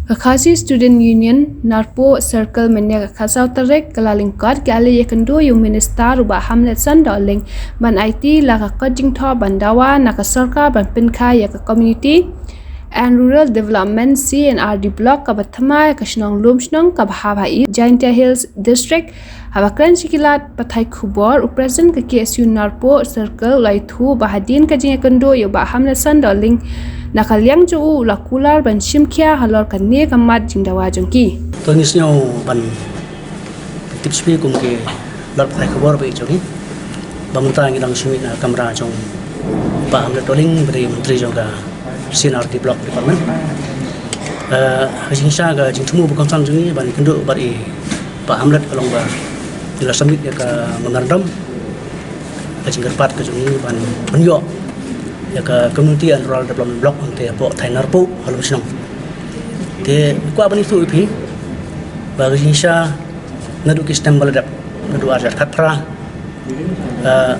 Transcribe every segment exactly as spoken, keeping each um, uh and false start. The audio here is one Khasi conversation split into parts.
Ka Khasi Student Union Narpuh Circle mynne ka khatsaw tarik ka la lyngkot ka la ïakynduh ïa u Minister u Bah Hamletson Dohling ban aiti la ka kot jingthoh ban dawa na ka sorkar ban pynkha ïa ka Community and Rural Development C and R D Block kaba thymmai ka shnong Lumshnong kaba hap ha East Jaintia Hills District. Haba kren sha ki lad pathai khubor, u President ka K S U Narpuh Circle u la ïathuh ba hadien ka jingïakynduh ïa u Bah Hamletson Dohling, na ka liang jong u u la kular ban shim khia halor kane ka mat jingdawa jong ki. To ngi sngew ban tip sha phi kum ki lad pathai khubor ba ïeit jong ngi ba mynta ngi dang shu mih na kamra jong Bah Hamlet Dohling ba dei Myntri jong ka C and R D Block Department. Eh, ha jingshisha ka jingthmu ba kongsan jong ngi ban ïakynduh bad i Bah Hamlet ka long ba ngi la submit ïa ka memorandum, ka jingkyrpad ka jong ngi ban pynïoh ïa ka Community and Rural Development Block hangtei hapoh thaiñ Narpuh ha Lumshnong. Te kwah ban ïathuh ïa phi ba ka jingshisha naduh ki snem ba la dep, naduh ar hajar khatphra, ah,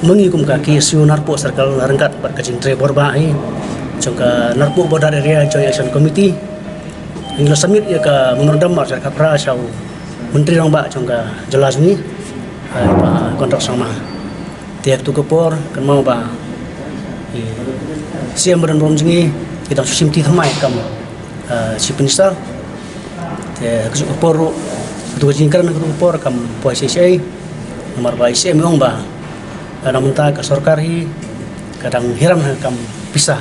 ma ngi kum ka K S U Narpuh Circle la ryngkat bad ka jingtrei bor ba i jong ka Narpuh Border Area Joint Action Committee, ngi la submit ïa ka memorandum ar hajar khatphra sha u Myntri Rangbah jong ka jylla jong ngi, ah, i Bah Conrad Sangma. Te ha katu ka por kynmaw ba i C M ba don burom jong ngi i dang shu shim ti thymmai kam, ah, Chief Minister. Te ha katu ka por ruh, katu ka jingkren ha katu ka por kam poi shisha. Namar ba i C M i ong ba, ah, na mynta ka sorkar hi ka dang hiar ha kam pisa.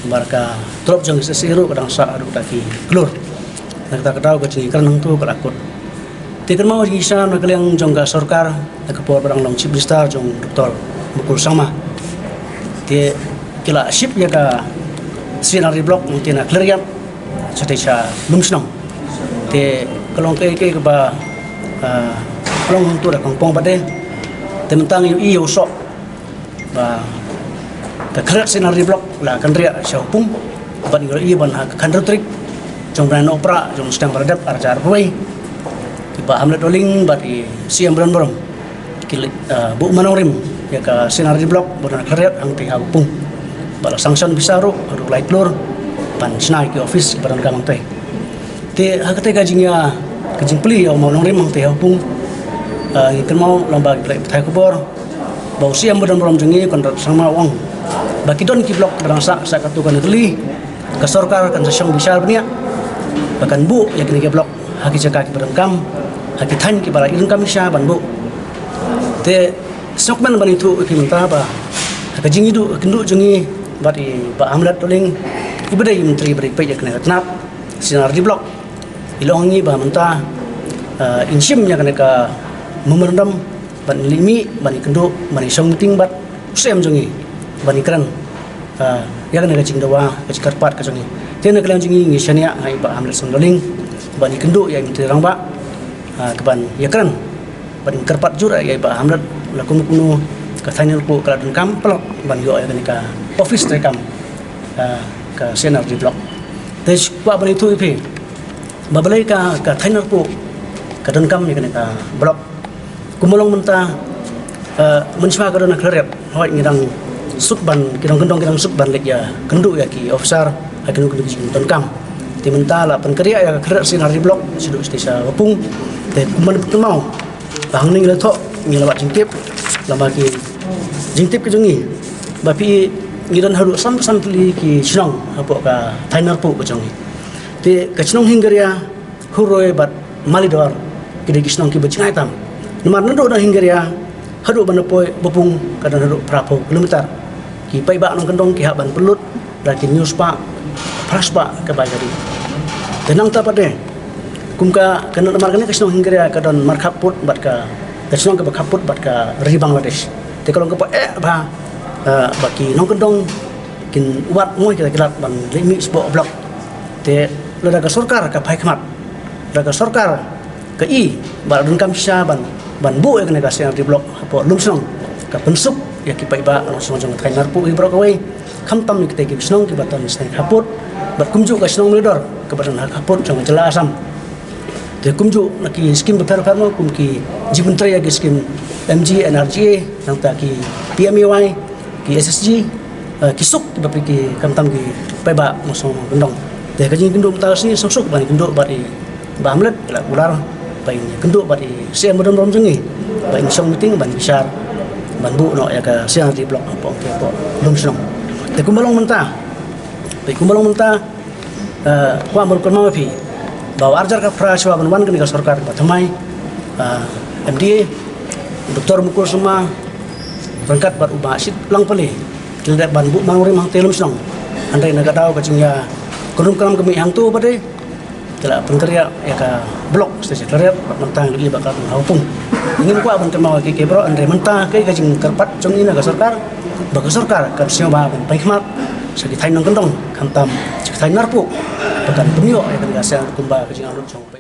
Namar ka tulop jong ki S S A ruh ka dang sah haduh ta ki klur. Na kata ka daw ka jingkren hangtu ka la kut. Te kynmaw jingshisha na ka liang jong ka sorkar na ka por ba dang long Chief Minister jong Doctor Mukul Sangma. Te ki la shift ïa ka C and R D Block mynta na Khliehriat shatei sha Lumshnong. Te ka long kaei kaei kaba, ah, ka long hangtu da kongpong bad de. Te mynta ngi ïohi ïa u soh ba ka Khliehriat C and R D Block la kynriah sha u Pung bad ngi la ïohi ban ha ka khathynriew tarik jong u bnai Nohprah jong u snem ba la dep ar hajar arphew wei, i Bah Hamlet Dohling bad i C M ba don burom ki leit, ah, buh mawnongrim ïa ka C and R D Block ba don ha Khliehriat hangtei ha u Pung. Ba la sanction pisa ruh haduh lai klur ban shna ïa ki office ba donkam hangtei. Te ha katei ka jingïa, ka jingplie ïa u mawnongrim hangtei ha u Pung, ah, ngi kynmaw lyngba ki pathai khubor ba u C M ba don burom jong ngi Conrad Sangma u ong ba ki don ki block ba dang sah sha katu ka nongkylli, ka sorkar kan sa shong bishar bniah ba kan buh ïa kine ki block ha ki jaka kiba donkam, ha ki thaiñ kiba la i donkam shisha ban buh. Te sngewkmen ban ïathuh ïa phi mynta ba ha ka jingïakynduh jong ngi bad i Bah Hamlet Dohling iba dei i Myntri ba dei peit ïa kane ka tnat C and R D Block, i la ong ïa ngi ba mynta, ah, in shim ïa kane ka memorandum ban leit mih ban ïakynduh ban ïashong meeting bad u C M jong ngi ban ïakren, ah, ïa kane ka jingdawa, ka jingkyrpad ka jong ngi. Te na ka liang jong ngi ngi shaniah ha i Bah Hamletson Dohling ban ïakynduh ïa i Myntri Rangbah, ah, ka ban ïakren ban kyrpad jur ïa i Bah Hamlet la kumno kumno ka thaiñ Narpuh ka la donkam paralok ban ïoh ïa kane ka office treikam, ah, ka C and R D Block. Te kwah ban ïathuh ïa phi ba balei ka, ka thaiñ Narpuh ka donkam ïa kane ka block. Kumba long mynta, eh, mynshuwa ka don ha Khliehriat, hooid ngi dang suk ban, ki nongkyndong ki dang suk ban leit ïakynduh ïa ki officer ha kino kino ki jingdonkam. Te mynta la pynkynriah ïa ka Khliehriat C and R D Block shaduh shatei sha Pung. Te kumba kynmaw ba hangne ngi la thoh, ngi la wad jingtip, lada ki jingtip ki jong ngi ba phi, ngi don haduh san, san tylli ki shnong hapoh ka thaiñ Narpuh ka jong ngi. Te ka shnong Hingaria, Huroi bad Malidor ki dei ki shnong kiba jngai tam. Namar naduh na Hingaria haduh ban da poi ba Pung ka don haduh phraphew kilometer. Ki paidbah nongkyndong ki hap ban pynlut da ki hynñiew spah, phra spah ka bai kari. Te nangta pat de kum ka, ka namar kane ka shnong Hingaria ka don markhap pud bad ka, ka shnong kaba khap pud bad ka ri Bangladesh. Te ka long kaba eh bha, eh, ba ki nongkyndong kin wad ngoi kita ki lad ban leit mih shapoh block. Te lada ka sorkar ka phai khmat, lada ka sorkar ka i ba la donkam shisha ban, ban buh ïa kane ka C and R D Block hapoh Lumshnong, ka pynsuk ïa ki paidbah nongshong jong ka thaiñ Narpuh hi baroh kawei, khamtam ïa kita ki shnong kiba don sha khappud bad kumjuh ka shnong Malidor kaba don ha khappud jong ka jylla Assam. Te kumjuh na ki skim bapher bapher mo, kum ki jingpyntrei ïa ki skim M G N R G A, nangta ki P M A Y, ki S S G, eh, ki suk kiba phi, ki khamtam ki paidbah nongshong nongkyndong. Te ka jingkynduh mynta ka sngi suk suk ban kynduh bad i Bah Hamlet, la kular ba in kynduh bad i C M ba don burom jong ngi ba in shong meeting ban bishar ban buh noh ïa ka C R D block hapoh, hapoh Lumshnong. Te kumba long mynta, te kumba long mynta, eh, kwah ban kynmaw ïa phi ba u arhajar khatphra shuwa ban wan kane ka sorkar ba thymmai, eh, M D A Doktor Mukul Sangma ryngkat bad u Bah Shitlang Pale ki la dep ban buh mangrim hangtei Lumshnong. Hynrei na ka daw ka jingïa kynrum kynram ka mih hangto ba dei ki la pynkynriah ïa ka block sha Secretariat bad mynta ngi la ïohi ba ka dang ha u pung. Ngim kwah ban kynmaw ïa kiei kiei baroh, hynrei mynta kaei ka jingkyrpad jong ngi na ka sorkar ba ka sorkar kan sngewbha ban pynkhmat sha ki thaiñ nongkyndong, khamtam sha ki thaiñ narpuh ba kan pynïoh ïa kane ka seng kumba ka jingangnud jong